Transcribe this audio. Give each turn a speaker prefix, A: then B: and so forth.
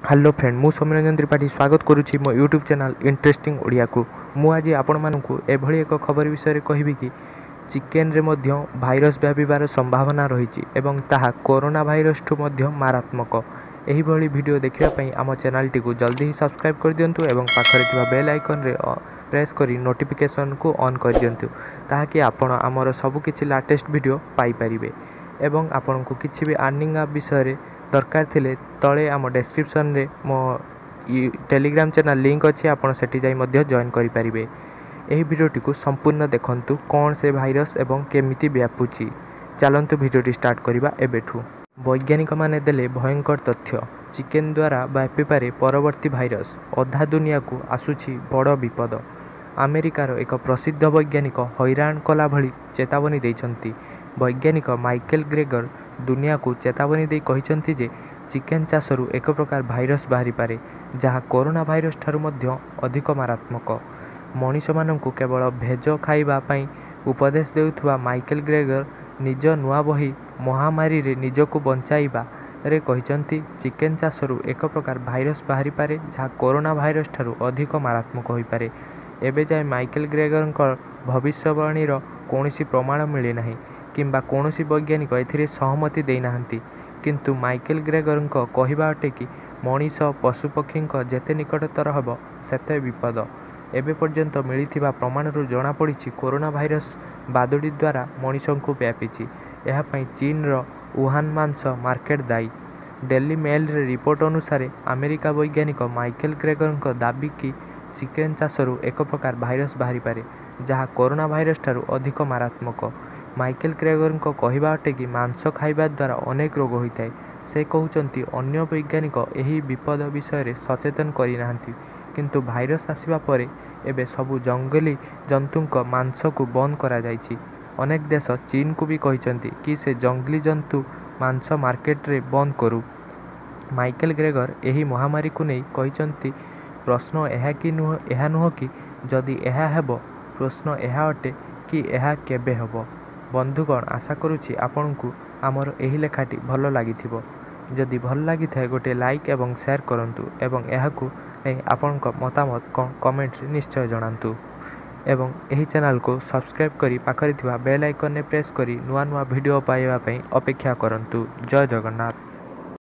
A: Hello friend, ମୁଁ ସୌମ୍ୟରଞ୍ଜନ ତ୍ରିପାଠୀ ସ୍ୱାଗତ କରୁଛି ମୋ ୟୁଟ୍ୟୁବ୍ ଚ୍ୟାନେଲ୍ ଇଣ୍ଟରେଷ୍ଟିଂ ଓଡ଼ିଆକୁ। ମୁଁ ଆଜି ଆପଣମାନଙ୍କୁ ଏଭଳି ଏକ ଖବର ବିଷୟରେ କହିବି କି ଚିକେନରେ ମଧ୍ୟ ଭାଇରସ୍ ବ୍ୟାପିବାର ସମ୍ଭାବନା ରହିଛି ଏବଂ ତାହା କରୋନା ଭାଇରସ୍ଠୁ ମଧ୍ୟ ମାରାତ୍ମକ। ଏହିଭଳି ଭିଡ଼ିଓ ଦେଖିବା ପାଇଁ ଆମ ଚ୍ୟାନେଲଟିକୁ ଜଲ୍ଦି ହିଁ ସବସ୍କ୍ରାଇବ୍ କରିଦିଅନ୍ତୁ ଏବଂ ପାଖରେ ଥିବା ବେଲ୍ ଆଇକନ୍ରେ ପ୍ରେସ୍ କରି ନୋଟିଫିକେସନ୍କୁ ଅନ୍ କରିଦିଅନ୍ତୁ, ତାହାକି ଆପଣ ଆମର ସବୁକିଛି ଲାଟେଷ୍ଟ ଭିଡ଼ିଓ ପାଇପାରିବେ। ଏବଂ ଆପଣଙ୍କୁ କିଛି ବି ଆର୍ନିଂ ଆପ୍ ବିଷୟରେ ଦରକାର ଥିଲେ ତଳେ ଆମ ଡେସ୍କ୍ରିପସନ୍ରେ ମୋ ଟେଲିଗ୍ରାମ ଚ୍ୟାନେଲ୍ ଲିଙ୍କ୍ ଅଛି, ଆପଣ ସେଠି ଯାଇ ମଧ୍ୟ ଜଏନ୍ କରିପାରିବେ। ଏହି ଭିଡ଼ିଓଟିକୁ ସମ୍ପୂର୍ଣ୍ଣ ଦେଖନ୍ତୁ, କ'ଣ ସେ ଭାଇରସ୍ ଏବଂ କେମିତି ବ୍ୟାପୁଛି। ଚାଲନ୍ତୁ ଭିଡ଼ିଓଟି ଷ୍ଟାର୍ଟ କରିବା ଏବେଠୁ। ବୈଜ୍ଞାନିକମାନେ ଦେଲେ ଭୟଙ୍କର ତଥ୍ୟ, ଚିକେନ୍ ଦ୍ୱାରା ବ୍ୟାପିପାରେ ପରବର୍ତ୍ତୀ ଭାଇରସ୍, ଅଧା ଦୁନିଆକୁ ଆସୁଛି ବଡ଼ ବିପଦ। ଆମେରିକାର ଏକ ପ୍ରସିଦ୍ଧ ବୈଜ୍ଞାନିକ ହଇରାଣ କଲା ଭଳି ଚେତାବନୀ ଦେଇଛନ୍ତି। ବୈଜ୍ଞାନିକ ମାଇକେଲ ଗ୍ରେଗର ଦୁନିଆକୁ ଚେତାବନୀ ଦେଇ କହିଛନ୍ତି ଯେ ଚିକେନ୍ ଚାଷରୁ ଏକ ପ୍ରକାର ଭାଇରସ୍ ବାହାରିପାରେ, ଯାହା କରୋନା ଭାଇରସ୍ ଠାରୁ ମଧ୍ୟ ଅଧିକ ମାରାତ୍ମକ। ମଣିଷମାନଙ୍କୁ କେବଳ ଭେଜ ଖାଇବା ପାଇଁ ଉପଦେଶ ଦେଉଥିବା ମାଇକେଲ ଗ୍ରେଗର ନିଜ ନୂଆ ବହି ମହାମାରୀରେ ନିଜକୁ ବଞ୍ଚାଇବାରେ କହିଛନ୍ତି, ଚିକେନ୍ ଚାଷରୁ ଏକ ପ୍ରକାର ଭାଇରସ୍ ବାହାରିପାରେ, ଯାହା କରୋନା ଭାଇରସ୍ ଠାରୁ ଅଧିକ ମାରାତ୍ମକ ହୋଇପାରେ। ଏବେ ଯାଏଁ ମାଇକେଲ ଗ୍ରେଗରଙ୍କ ଭବିଷ୍ୟବାଣୀର କୌଣସି ପ୍ରମାଣ ମିଳିନାହିଁ କିମ୍ବା କୌଣସି ବୈଜ୍ଞାନିକ ଏଥିରେ ସହମତି ଦେଇନାହାନ୍ତି। କିନ୍ତୁ ମାଇକେଲ ଗ୍ରେଗରଙ୍କ କହିବା ଅଟେ କି ମଣିଷ ପଶୁପକ୍ଷୀଙ୍କ ଯେତେ ନିକଟତର ହେବ ସେତେ ବିପଦ। ଏବେ ପର୍ଯ୍ୟନ୍ତ ମିଳିଥିବା ପ୍ରମାଣରୁ ଜଣାପଡ଼ିଛି କରୋନା ଭାଇରସ୍ ବାଦୁଡ଼ି ଦ୍ୱାରା ମଣିଷଙ୍କୁ ବ୍ୟାପିଛି। ଏହା ପାଇଁ ଚୀନର ଉହାନ ମାଂସ ମାର୍କେଟ ଦାୟୀ। ଡେଲି ମେଲ୍ରେ ରିପୋର୍ଟ ଅନୁସାରେ ଆମେରିକା ବୈଜ୍ଞାନିକ ମାଇକେଲ ଗ୍ରେଗରଙ୍କ ଦାବି କି ଚିକେନ୍ ଚାଷରୁ ଏକ ପ୍ରକାର ଭାଇରସ୍ ବାହାରିପାରେ, ଯାହା କରୋନା ଭାଇରସ୍ ଠାରୁ ଅଧିକ ମାରାତ୍ମକ। ମାଇକେଲ ଗ୍ରେଗରଙ୍କ କହିବା ଅଟେ କି ମାଂସ ଖାଇବା ଦ୍ୱାରା ଅନେକ ରୋଗ ହୋଇଥାଏ। ସେ କହୁଛନ୍ତି ଅନ୍ୟ ବୈଜ୍ଞାନିକ ଏହି ବିପଦ ବିଷୟରେ ସଚେତନ କରିନାହାନ୍ତି, କିନ୍ତୁ ଭାଇରସ୍ ଆସିବା ପରେ ଏବେ ସବୁ ଜଙ୍ଗଲୀ ଜନ୍ତୁଙ୍କ ମାଂସକୁ ବନ୍ଦ କରାଯାଇଛି। ଅନେକ ଦେଶ ଚୀନକୁ ବି କହିଛନ୍ତି କି ସେ ଜଙ୍ଗଲୀ ଜନ୍ତୁ ମାଂସ ମାର୍କେଟରେ ବନ୍ଦ କରୁ। ମାଇକେଲ ଗ୍ରେଗର ଏହି ମହାମାରୀକୁ ନେଇ କହିଛନ୍ତି, ପ୍ରଶ୍ନ ଏହା କି ନୁହଁ, ଏହା ନୁହଁ କି ଯଦି ଏହା ହେବ, ପ୍ରଶ୍ନ ଏହା ଅଟେ କି ଏହା କେବେ ହେବ। ବନ୍ଧୁଗଣ, ଆଶା କରୁଛି ଆପଣଙ୍କୁ ଆମର ଏହି ଲେଖାଟି ଭଲ ଲାଗିଥିବ। ଯଦି ଭଲ ଲାଗିଥାଏ ଗୋଟିଏ ଲାଇକ୍ ଏବଂ ସେୟାର କରନ୍ତୁ ଏବଂ ଏହାକୁ ନେଇ ଆପଣଙ୍କ ମତାମତ କ'ଣ କମେଣ୍ଟରେ ନିଶ୍ଚୟ ଜଣାନ୍ତୁ। ଏବଂ ଏହି ଚ୍ୟାନେଲକୁ ସବସ୍କ୍ରାଇବ୍ କରି ପାଖରେ ଥିବା ବେଲ୍ ଆଇକନ୍ରେ ପ୍ରେସ୍ କରି ନୂଆ ନୂଆ ଭିଡ଼ିଓ ପାଇବା ପାଇଁ ଅପେକ୍ଷା କରନ୍ତୁ। ଜୟ ଜଗନ୍ନାଥ।